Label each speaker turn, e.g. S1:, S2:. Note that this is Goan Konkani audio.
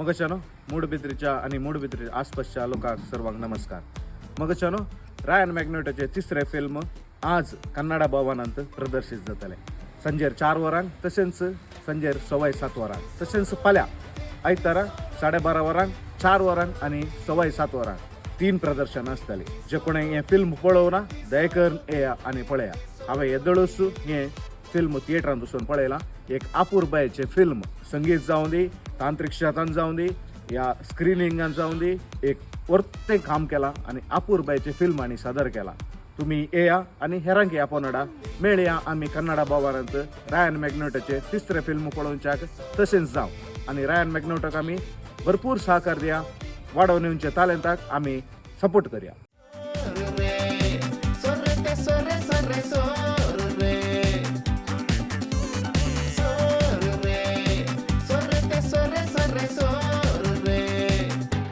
S1: मगच्यानो, मूडबिद्रीच्या आणि मूडबिद्री आसपासच्या लोकांक सर्वांक नमस्कार. मगच्यानो, रायन मॅग्नेटाचे तिसरे फिल्म आज कन्नडा भवनांत प्रदर्शीत जातले संजेर 4 वरांक, तशेंच संजेर 7:15 वरांक, तशेंच फाल्यां आयतारा 12:30 वरांक, 4 वरांक आनी 7:15 वरांक तीन प्रदर्शनां आसतली. जे कोणें हें फिल्म पळोवना, दयकरून येया आनी पळया. हांवें येदोळूच हें फिल्म थिएटरांत वचून पळयलां. एक अपुरबायेचें फिल्म. संगीत जावं दी, तांत्रीक शेतान जावं दी या स्क्रिनिंगान जावं दी, एक वर्तें काम केलां आनी अपुरबायेचें फिल्म आनी सादर केलां. तुमी येया आनी हेरांक आपोवनाडा. मेळया आमी कन्नडा भवनांत रायन मॅग्नोटाचें तिसरें फिल्म पळोवच्याक. तशेंच जावं आनी रायन मॅग्नोटाक आमी भरपूर सहकार दिया, वाडोवन येवचे तालेंताक आमी सपोर्ट करया.